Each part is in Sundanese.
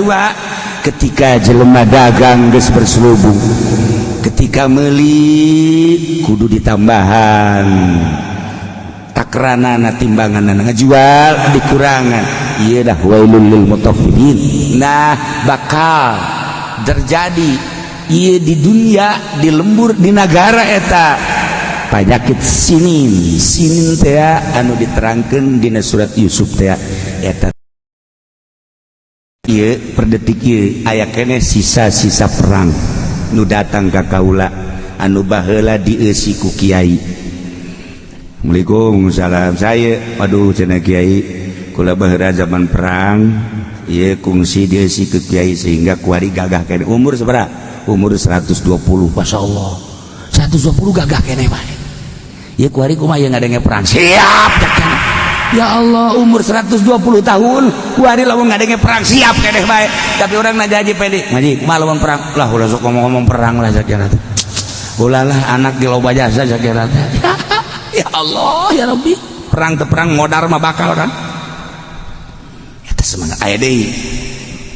Kadua, ketika jelema dagang geus berselubung, ketika meuli kudu ditambahan takranana, timbangan, ngajual dikurangan. Iya dah, wailul lil mutaffifin. Nah, bakal terjadi iya di dunia, di lembur, di negara eta penyakit sinin. Sinin teh anu diterangkan dina surat Yusuf teh eta. Ieu per detik ieu aya keneh sisa-sisa perang nu datang ka kaula anu baheula dieusi ku kiai. "Assalamualaikum." "Salam." "Saya, aduh," cenah, "kiai, kula baheula zaman perang ieu kungsi dieusi ku kiai sehingga kuari gagah keneh." "Umur sabaraha?" "Umur 120." "Masya Allah, 120 gagah keneh bae. Ieu kuari kumaha ieu ngadenge perang?" "Siap," cek. Ya Allah, umur 120 tahun kuari lamun ngadenge perang siap keneh bae. Tapi orang nanya Haji Pedi, "Ngaji, kumaha lamun perang?" "Lah, ulah sok ngomong-ngomong perang lah," sakira teh. "Ulah lah, anak di loba jasa," sakira teh. Ya Allah ya Rabbi, perang teh perang, modar mah bakal kan. Eta semangat aya deui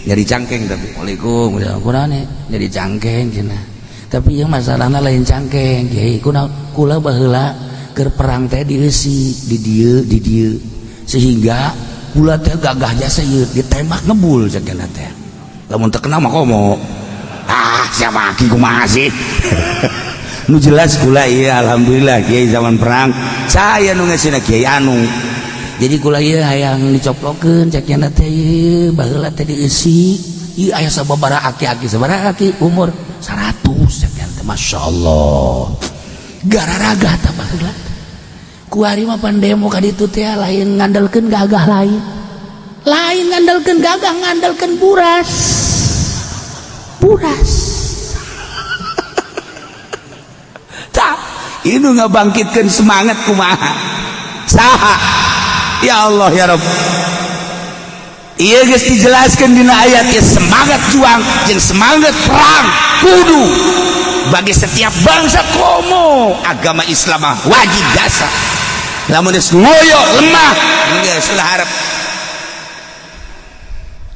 nyari cangkeng tapi. "Waalaikum." "Ya kunaon nyari cangkeng?" cenah. "Tapi ieu masalahna lain cangkeng, Kiai." "Kunaon?" "Kula baheula keur perang teh dieusi di dieu, di dieu, sehingga kula teh gagah jasa ieu, ditembak ngebul," cenah teh. "Lamun teu kena mah komo." "Ah, siapa aki, kumaha sih? Nu jelas kula ieu alhamdulillah, Kiai, zaman perang saya nu ngeusina Kiai anu. Jadi kula ieu hayang dicoplokeun," cek nya teh. "Ieu baheula teh dieusi ieu aya sababaraha aki-aki." "Sabaraha aki umur?" "100," cek nya teh. Masya Allah, gararaga tah baheula. Kuari mah pan demo ka ditu teh lain ngandalkeun gagah, lain lain ngandalkeun gagah, ngandalkeun buras buras. Tah, ini ngabangkitkeun semangat kumaha, saha? Ya Allah ya Rabb, ieu geus dijelaskeun dina ayat ya, semangat juang jeung semangat perang kudu bagi setiap bangsa, komo agama Islam mah wajib jasa. Lamun geus ngoyo, lemah, geus ulah harap.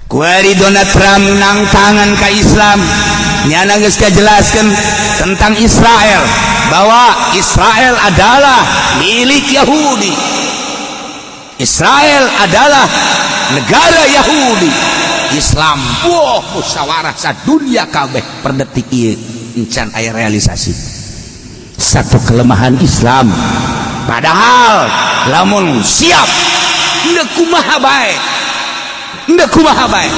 Kuari Donald Trump nang tangan ka Islam, nyana geus kajelaskeun tentang Israel, bahwa Israel adalah milik Yahudi, Israel adalah negara Yahudi. Islam, wah, musyawarah sadunia kabeh, per detik ieu encan aya realisasi. Satu kelemahan Islam, padahal lamun siap, ndek kumaha bae, ndek kumaha bae,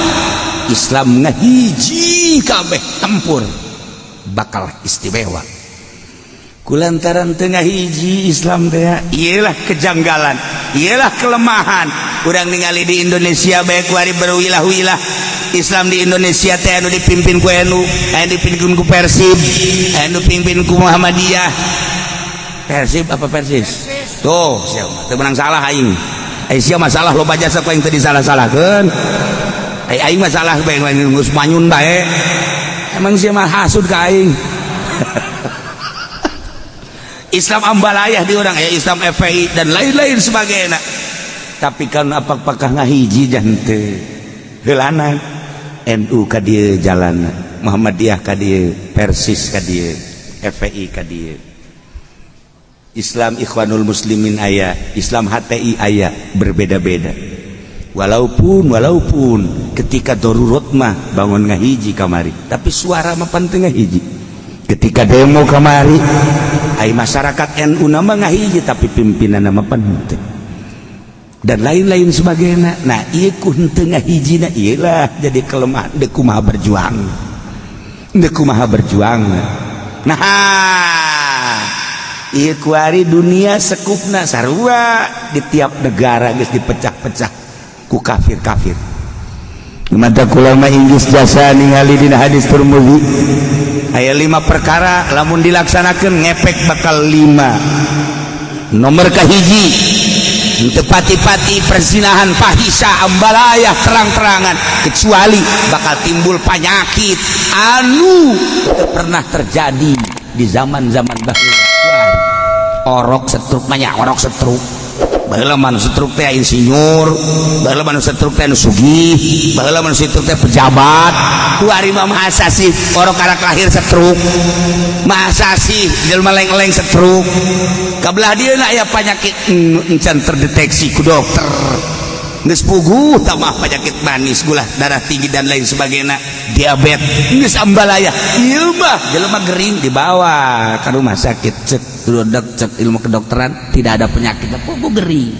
Islam ngahiji kabeh tempur bakal istimewa. Kulantaran tengah hiji Islam teh, iyalah kejanggalan, iyalah kelemahan. Urang ningali di Indonesia bae kuari berwilah-wilah Islam di Indonesia teh, anu dipimpin ku NU, anu dipimpin ku Persib, anu dipimpin ku Muhammadiyah. Persib apa Persis tuh, siapa teu menang salah aing. Eh, sia masalah loba jasa ku aing teu disalah-salahkeun. Eh, aing mah salah bae, geus manyun bae. Emang sia mah hasud ka aing. Islam ambalayah di orang ya, Islam FPI dan lain-lain sebagainya. Tapi kan apakah ngahiji jante heulanan NU ka dieu jalan, Muhammadiyah ka dieu, Persis ka dieu, FPI ka dieu, Islam Ikhwanul Muslimin aya, Islam HTI aya, berbeda-beda. Walaupun walaupun ketika darurat mah bangun ngahiji kamari, tapi suara mah penting ngahiji. Ketika demo kamari ai masyarakat NU nama ngahiji, tapi pimpinan nama penting dan lain-lain sebagainya. Nah, ieu ku henteu ngahijina, ieulah jadi kelemahan. Deuk kumaha berjuang, deuk kumaha berjuang. Nah, ieu kuari dunia sekupna sarua di tiap negara geus dipecah-pecah ku kafir-kafir. Mata kula mah Inggris jasa ningali dina hadis Tirmizi aya lima perkara, lamun dilaksanakan ngepek bakal lima. Nomor kahiji, teu pati-pati perzinahan, fahisah, ambalayah terang-terangan, kecuali bakal timbul penyakit anu teu pernah terjadi di zaman-zaman baheula. Orok, setruk, banyak orok, setruk. Baheula mah nu stroke teh insinyur, baheula mah nu stroke teh nu sugih, baheula mah nu stroke teh pejabat. Kuari mah masa sih orang karak lahir stroke? Masa sih jelema leng-leng stroke? Kabelah dia aya penyakit encan terdeteksi ku dokter, geus puguh tambah penyakit manis, gula darah tinggi, dan lain sebagainya, diabetes geus ambalaya. Ieu mah jelema gering dibawa ke rumah sakit, cek dok, cek ilmu kedokteran tidak ada penyakit, puguh gering.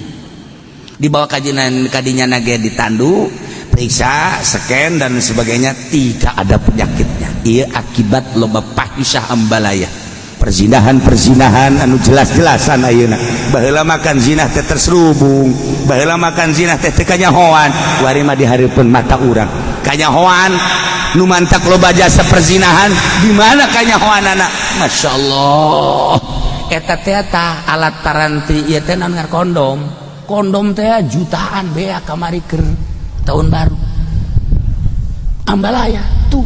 Dibawa kajian kadinya nage, ditandu, periksa, scan, dan sebagainya, tidak ada penyakitnya. Iya, akibat loba fahisyah, ambalaya, perzinahan, perzinahan anu jelas-jelasan ayeuna. Baheula makan zina teh terselubung, baheula makan zina teh teu kanyahoan, kuari mah di hareupeun mata urang kanyahoan. Nu mantak loba jasa perzinahan di mana kanyahoanana? Masya Allah, eta teh tah alat paranti ieu teh naon ngar kondom. Kondom teh jutaan bea kamari keur tahun baru, ambalaya. Tuh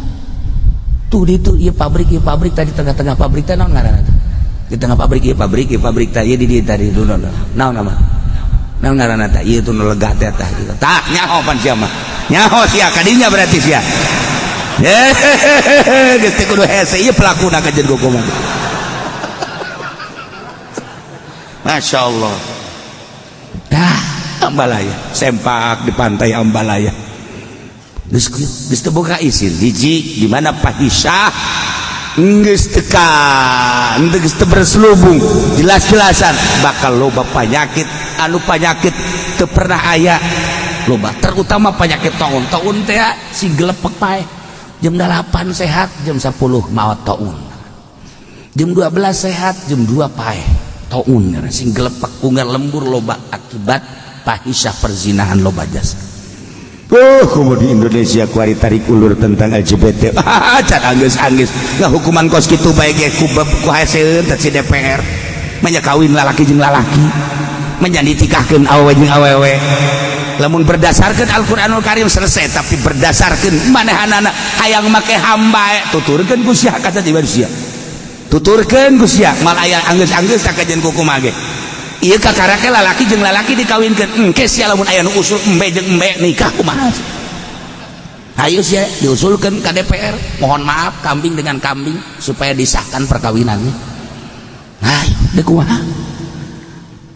tuh di itu ieu pabrik, ieu pabrik tadi, tengah-tengah pabrik teh naon ngaranna teh? Di tengah pabrik ieu, pabrik ieu, pabrik teh ieu di dieu tadi tuh naon naon nama naon ngaranna teh ieu tuh nu legah teh tah gitu. Tah, nyaho pan sia mah, nyaho sia kadinya berarti sia. Hehehe, geus teu kudu hese ieu pelakuna kajeun kumaha. Masya Allah. Dah, ambalaya sempak di pantai, ambalaya. Geus geus teu boga isin. Hiji di mana fahisyah geus teka geus teu berselubung, jelas-jelasan, bakal loba penyakit anu penyakit teu pernah aya loba, terutama penyakit taun. Taun teh si gelepek pae. Jam 8 sehat, jam 10 maot taun. Jam 12 sehat, jam 2 pae taun. Sing gelepek, unggal lembur loba akibat fahisyah, perzinahan loba jasa. Oh, komo di Indonesia kuari tarik ulur tentang LGBT. Ah, can anggeus-anggeus. Nggak hukuman kos kitu bae ge ku ku haseun teh si DPR. Manya kawin lalaki jeung lalaki. Manya ditikahkeun awewe jeung awewe. Lamun berdasarkan Al-Qur'anul Karim selesai, tapi berdasarkan manehanana hayang make HAM bae, tuturkeun ku sia kata di manusia. Tuturkeun ku sia mal aya anggeus-anggeus tak kajian kumaha ge. Ieu kakarake lalaki jeung lalaki dikawinkeun. Engke sia lamun aya nu usul embe jeung embe nikah kumaha? Ayo sia diusulkeun ka DPR, mohon maaf, kambing dengan kambing supaya disahkan perkawinannya. Ayo, deuk kumaha?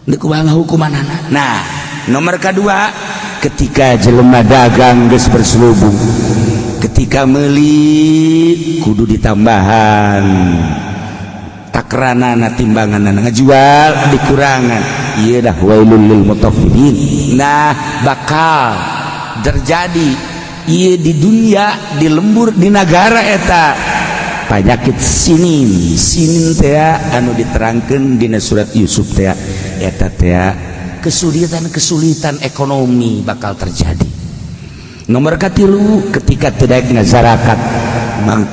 Deuk kumaha hukumanana? Nah, nomor kedua, ketika jelema dagang geus berselubung, ketika meuli kudu ditambahan takranana, timbangan, ngajual dikurangan. Iya dah, wailul lil mutaffifin. Nah, bakal terjadi iya di dunia, di lembur, di negara eta penyakit sinin. Sinin teh anu diterangkan dina surat Yusuf teh, eta teh kesulitan, kesulitan ekonomi bakal terjadi. Nomor katilu, ketika tidak ngazarakat,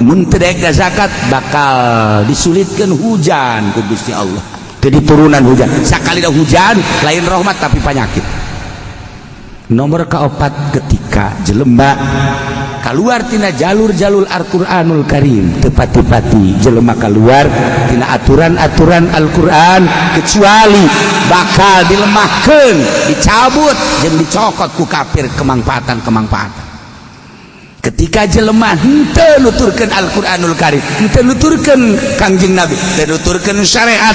mun teu zakat bakal disulitkan hujan ku Gusti Allah, jadi turunan hujan. Sakali dah hujan lain rahmat, tapi penyakit. Nomor keempat, ketika jelema keluar tina jalur-jalur Al-Qur'anul Karim, tepati-pati jelema keluar tina aturan-aturan Al-Qur'an, kecuali bakal dilemahkan, dicabut jeung dicokot ku kafir kemangfaatan-kemangfaatan. Ketika jelema henteu nuturkeun Al-Qur'anul Karim, henteu nuturkeun Kangjeng Nabi, henteu nuturkeun syariat,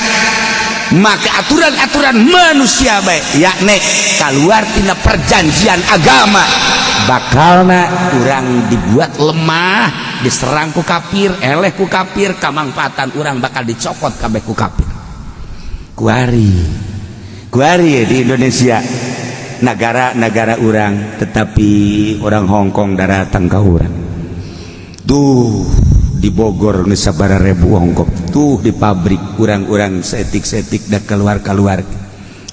maka aturan-aturan manusia baik, yakni keluar tina perjanjian agama, bakalna urang dibuat lemah, diserang ku kafir, eleh ku kafir, kamangfaatan urang bakal dicokot kabeh ku kafir. Kuari kuari di Indonesia negara-negara urang, tetapi orang Hongkong datang ke urang. Tuh di Bogor geus sabaraha ribu Hongkong tuh di pabrik urang-urang, setik-setik dah keluar-keluar.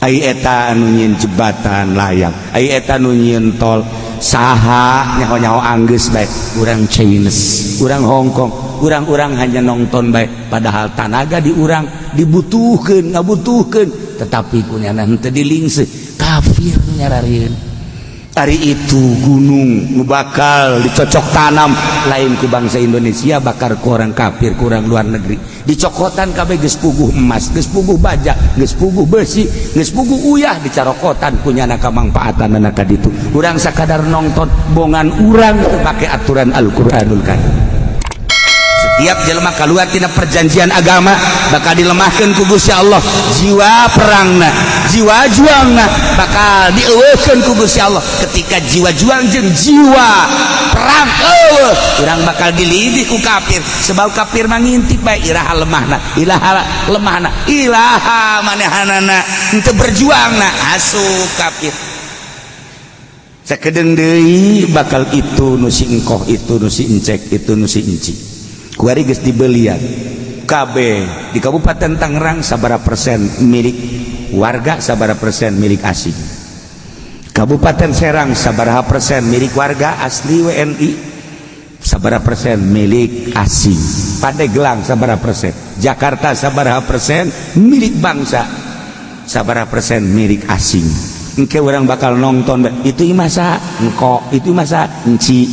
Ai eta anu nyieun jembatan layang, ai eta anu nyieun tol saha? Nyaho-nyaho anggeus bae, urang Chinese, urang Hongkong. Urang-urang hanya nonton bae, padahal tanaga di urang dibutuhkeun, ngabutuhkeun, tetapi kunyana henteu dilingse, kafir nyararieun. Ari itu gunung nu bakal dicocok tanam lain ku bangsa Indonesia, bakal ku orang kafir, ku orang luar negeri. Dicokotan kabeh, geus puguh emas, geus puguh baja, geus puguh besi, geus puguh uyah, dicarokotan punya kamangpaatan anak ditu. Urang sakadar nonton, bongan urang teu make aturan Al-Qur'anul Karim. Setiap jelema keluar tina perjanjian agama bakal dilemahkan ku Gusti Allah jiwa perangna, jiwa juangna bakal dieuweuhkeun ku Gusti Allah. Ketika jiwa juang jeung jiwa perang euweuh, urang bakal dilidih ku kafir, sebab kafir mah ngintip bae iraha lemahna, iraha lemahna, iraha manehanana henteu berjuangna, asup kafir. Sakedeung deui bakal itu nu si engkoh, itu nu si encek, itu nu si enci. Kuari geus dibelian KB di Kabupaten Tangerang, sabara persen milik warga, sabara persen milik asing. Kabupaten Serang, sabaraha persen milik warga asli WNI, sabara persen milik asing. Pandeglang sabara persen, Jakarta sabaraha persen milik bangsa, sabara persen milik asing. Engke orang bakal nonton itu masa engko, itu masa enci,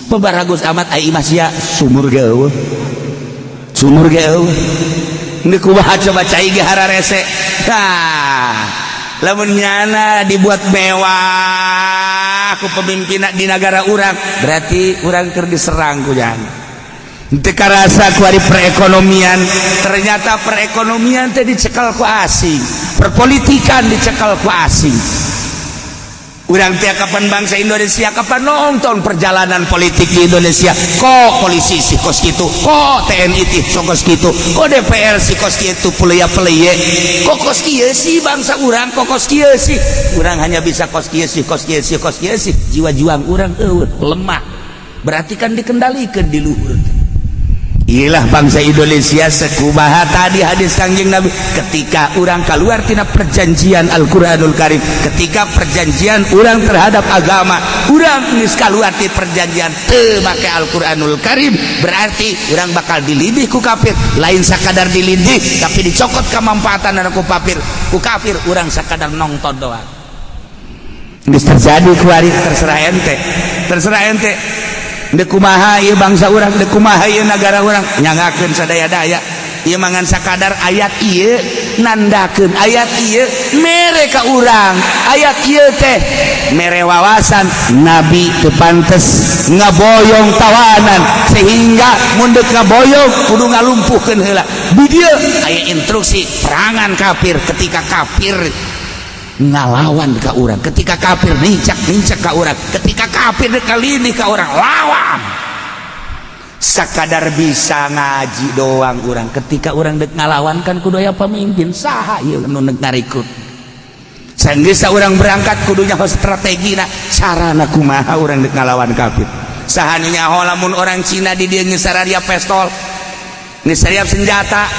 pebaragus amat ai sia sumur ge euweuh, sumur ge euweuh. Ini kumaha coba cai ge hararese. Tah, lamun nyana dibuat mewah ku pemimpin di negara urang, berarti urang keur diserang ku nyana. Teu karasa ku ari perekonomian, ternyata perekonomian teh dicekal ku asing, perpolitikan dicekal ku asing. Urang tiap kapan bangsa Indonesia kapan nonton perjalanan politik di Indonesia, kok polisi sih kos gitu, kok TNI tih kos gitu, kok DPR sih kos gitu, pelaya pelaya, kok kos kieu sih bangsa urang, kok kos kieu sih urang, hanya bisa kos kieu sih, kos kieu sih, kos kieu sih. Jiwa juang urang euweuh, lemah, berarti kan dikendalikan di luhur. Iyalah bangsa Indonesia sekumaha tadi hadis Kangjeng Nabi, ketika orang keluar tina perjanjian Al-Qur'anul Karim, ketika perjanjian orang terhadap agama, urang geus keluar ti perjanjian teu make Al-Qur'anul Karim, berarti urang bakal dilidih ku kafir. Lain sakadar dilidih, tapi dicokot kemanfaatan ku kafir, ku kafir. Urang sakadar nonton doang. Geus terjadi kuari, terserah ente, terserah ente. Dek kumaha ieu bangsa urang, dek kumaha ieu nagara urang, nyangakeun sadaya-daya. Ieu mangan sakadar ayat ieu nandakeun, ayat ieu mere ka urang, ayat ieu teh mere wawasan Nabi teu pantes ngaboyong tawanan, sehingga mun deuk ngaboyong kudu ngalumpuhkeun heula. Di dieu aya instruksi perangan kafir. Ketika kafir ngalawan ka urang, ketika kafir nincak nincak ka urang, ketika kafir kali ini ka urang, lawan. Sakadar bisa ngaji doang urang, ketika urang dek ngalawan kan kudu aya pemimpin. Saha ieu nu dek ngarekrut? Sanggeus urang berangkat kudu nyaho strategina, carana kumaha urang dek ngalawan kafir. Saha nu nyaho lamun orang Cina di dieu geus sararia pistol, geus sariap senjata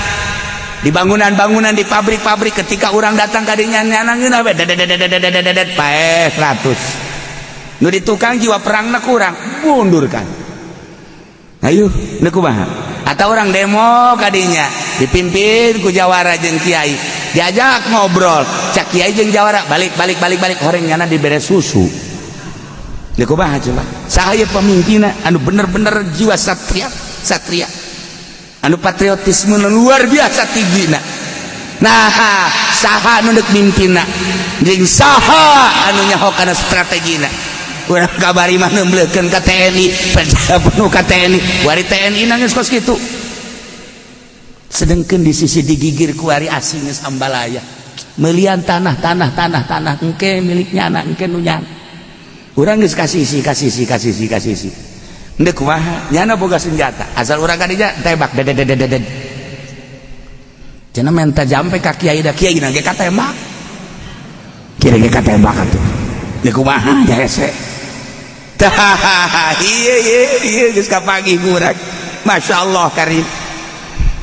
di bangunan-bangunan, di pabrik-pabrik? Ketika orang datang ka dinya, nyana ngeunah we dedet paeh 100. Nu di tukang jiwa perangna kurang, mundur kan. Ayo, nu kumaha? Atau orang demo kadinya dipimpin ku jawara jeung kiai, diajak ngobrol, cak kiai jeung jawara, "Balik, balik, balik, balik." Horeng nyana dibere susu. Nu kumaha coba? Saha pemimpinna anu bener-bener jiwa satria, satria anu patriotisme luar biasa tinggi? Nah, saha anu deuk mimpinna jeung saha anu nyaho kana strategina? Urang kabari mah nembleukeun ka TNI, penuh ka TNI, wari TNI nangis kos kitu. Sedangkan di sisi digigir ku wari asing geus ambalaya melian tanah, tanah, tanah, tanah, engke miliknya anak, engke nu nyana. Urang geus kasih kasih kasih kasih kasih. Ndek kumaha nyana boga senjata, asal urang ka dinya tembak dededededet. Cenah minta jampe ka kiai, da kiai na ge katembak, kiai ge katembak atuh. Ndek kumaha ya hese. Tah, iya iya iya, geus kapanggih urang. Masya Allah karim,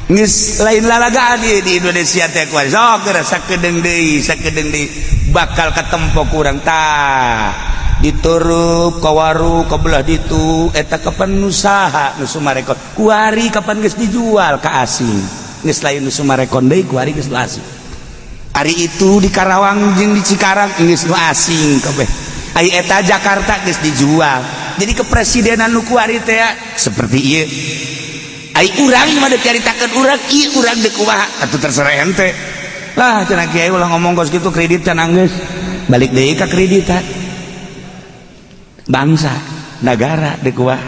geus lain lalagaan ieu di Indonesia teh. Kuari sok geura sakedeung deui, sakedeung deui bakal katempo kurang. Tah, diturup kawaru ke belah ditu eta kapan nu saha nu Summarecon? Kuari kapan geus dijual ka asing, geus lain nu Summarecon deui, kuari geus nu asing. Ari itu di Karawang jeung di Cikarang geus nu asing kabeh. Ai eta Jakarta geus dijual. Jadi kepresidenan nu kuari teh seperti ieu. Ai urang mah deuk caritakeun urang, ieu urang deuk kumaha? Atuh terserah ente. Lah cenah kiai, ulah ngomong kos kitu, kredit can anggeus. Balik deui ka kreditan. Bangsa, negara deuk kumaha?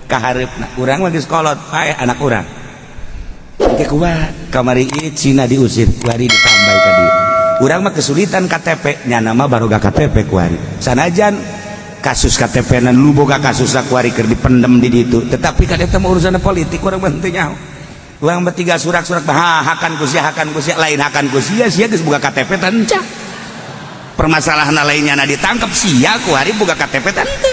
Kahareupna urang mah geus kolot, paeh anak urang. Engke kumaha? Kamari ieu Cina diusir, kuari ditambah ka dieu. Urang mah kesulitan KTP, nyana mah baroga KTP kuari. Sanajan kasus KTP nan lu boga kasus kuari keur dipendem di ditu, tetapi kan eta mah urusan politik, urang mah teu nyaho. Urang mah tinggal surak-surak, ha, hakan ku sia, hakan ku sia, lain hakan ku sia, sia geus boga KTP tanca. Permasalahan lainnya na ditangkap sia kuari boga KTP tante.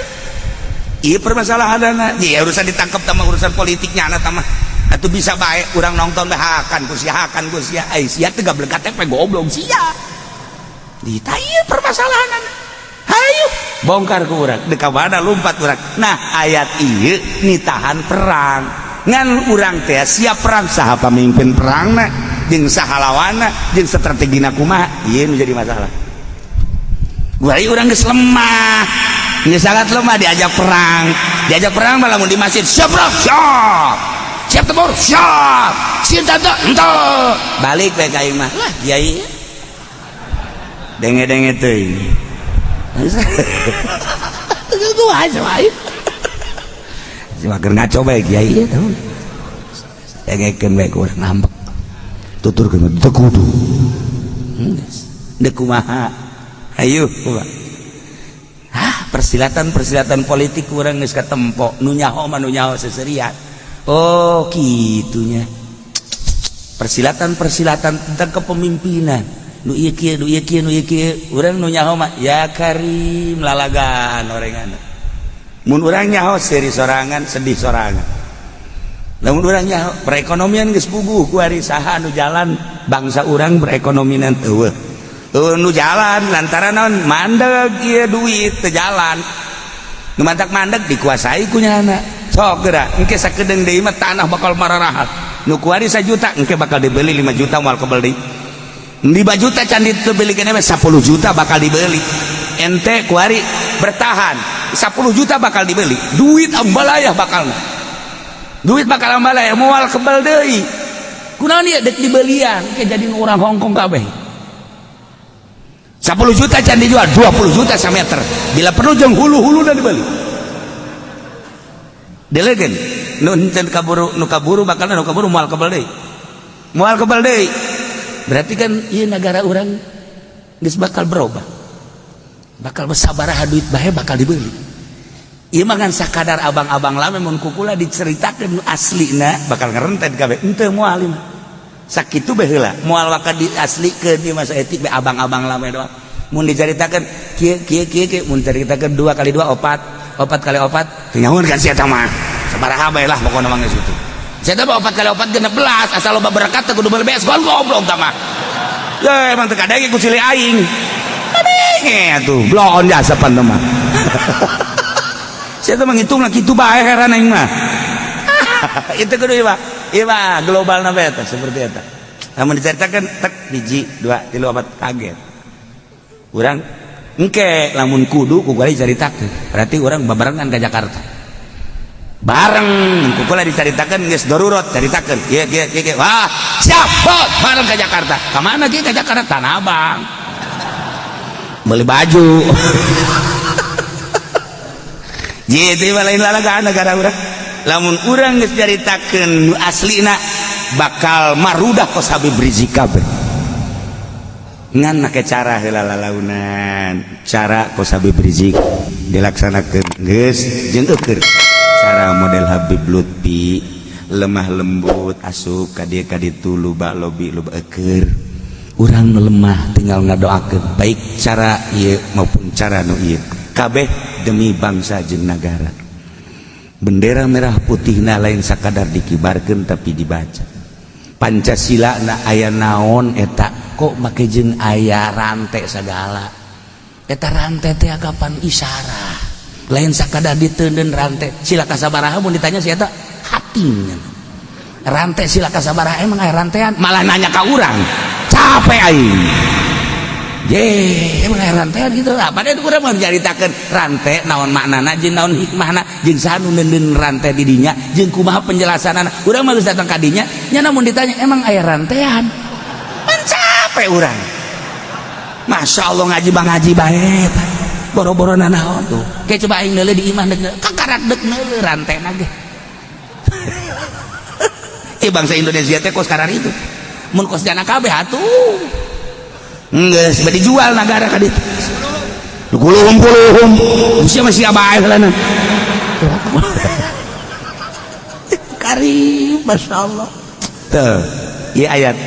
Iya, permasalahan iya urusan ditangkap sama urusan politiknya anak sama. Atau bisa baik urang nonton hakan ku sia, hakan ku sia, ai sia teu gablek KTP, goblok sia. Ditanya permasalahan, hayu bongkar ku urang, dek mana lompat urang. Nah, ayat ieu nitahan perang, ngan urang teh siap perang, saha pamimpin perangna jeung saha lawanna jeung strategina kumaha, ieu nu jadi masalah. Gua urang geus lemah, geus sangat lemah diajak perang. Diajak perang malah mun di masjid, siap perang, siap, siap tempur, siap, siap tante ente balik we ka imah lah. Kiai denge-denge teuing itu aja wae. Cuma keur ngaco bae kiai ieu teh, dengekeun bae ku urang, ngambek tuturkeun teu kudu. Deuk kumaha? Ayo kumaha? Hah, persilatan-persilatan politik urang geus katempo. Nu nyaho mah nu nyaho seserian. Oh, kitunya. Persilatan-persilatan tentang kepemimpinan nu ieu kieu, nu ieu kieu, nu ieu kieu, urang nu nyaho mah ya karim lalagan orengan. Mun urang nyaho, seuri sorangan, sedih sorangan. Lamun urang nyaho perekonomian geus puguh kuari, saha nu jalan bangsa urang perekonomian? Eueuh, eueuh nu jalan, lantaran naon? Mandeg ieu, duit teu jalan. Nu mantak mandeg dikuasai ku nyana. Sok geura engke sakedeung deui mah tanah bakal mararahat. Nu kuari 1 juta engke bakal dibeli 5 juta, moal kebeli. 5 juta can dibeli kene 10 juta bakal dibeli. Ente kuari bertahan, 10 juta bakal dibeli. Duit ambalayah, bakal duit bakal ambalayah, moal kebel deui. Kunaon ieu dek dibelian? Ke jadi orang Hongkong kabeh. 10 juta can dijual 20 juta sameter, bila perlu jeung hulu-hulu dan dibeli. Delegen nu henteu kaburu, nu kaburu bakal, nu kaburu moal kebel deui, moal kebel deui. Berarti kan ieu negara urang geus bakal berubah, bakal sabaraha duit bae bakal dibeli. Ieu mah ngan sakadar abang-abang lame. Mun kukula diceritakeun nu aslina bakal ngerenten kabeh. Henteu, moal ieu mah sakitu bae heula, moal bakal diaslikeun. Ieu mah saeutik bae, abang-abang lame doang. Mun dicaritakeun kieu kieu kieu kieu, mun caritakeun 2 kali 2 4, 4 kali 4 teu nyahoeun kan sia mah. Sabaraha bae lah pokona mah geus kitu. Sia mah 4 kali 4 16, asal loba berkat teu kudu beuli beas. Goblok tah mah ya, emang teu kadenge ku cili aing, kadenge atuh bloon jasa pan mah. Sia teh menghitung lah kitu bae, heran aing mah. Itu kudu ieu mah, ieu mah global na eta seperti eta. Lamun diceritakeun tek hiji dua tilu opat, kaget urang engke. Lamun kudu ku kula dicaritakeun, berarti urang babarengan ke Jakarta bareng. Ku kula dicaritakeun geus darurat, caritakeun kieu kieu kieu kieu, wah siap bot, bareng ke Jakarta. Ka mana kieu ke Jakarta? Tanah Abang, beli baju gitu. Lain lalagaan negara urang. Lamun urang geus caritakeun nu aslina bakal marudah kos Habib Rizik kabeh. Ngan make cara heula lalaunan, cara kos Habib Rizik dilaksanakeun geus jeung eukeun cara model Habib Lutfi, lemah lembut, asup ka dieu ka ditu, loba lobi, loba eukeun. Urang nu lemah tinggal ngadoakeun, baik cara ieu maupun cara nu ieu, kabeh demi bangsa jeung nagara. Bendera merah putihna lain sakadar dikibarkeun, tapi dibaca. Pancasila na aya naon eta? Kok make jeung aya rantai segala eta? Rantai teh kapan isyarat, lain sakadar diteunden rantai. Sila kasabaraha mun ditanya si eta hating rantai sila kasabaraha, emang aya rantean? Malah nanya ka urang, capek aing. Ye, emang aya rantean gitu. Apa itu kurang mau dicaritakeun rante naon maknana jeung naon hikmahna jeung saha nu neundeun rante di dinya jeung kumaha penjelasanana. Urang mah geus datang ka dinya, nya namun ditanya emang aya rantean. Pan capek urang. Masya Allah, ngaji bang ngaji bae. Boro-boro nanaon tuh. Kayak coba aing neuleuh di imah dek kakarak dek neuleuh rantena ge. Eh, bangsa Indonesia teh kos karar itu. Mun kos jana kabeh atuh. Geus bade dijual negara ka ditu. Kuluhum kuluhum. Sia masih bae heulana. Karim, Masya Allah. Tuh, ieu ayat.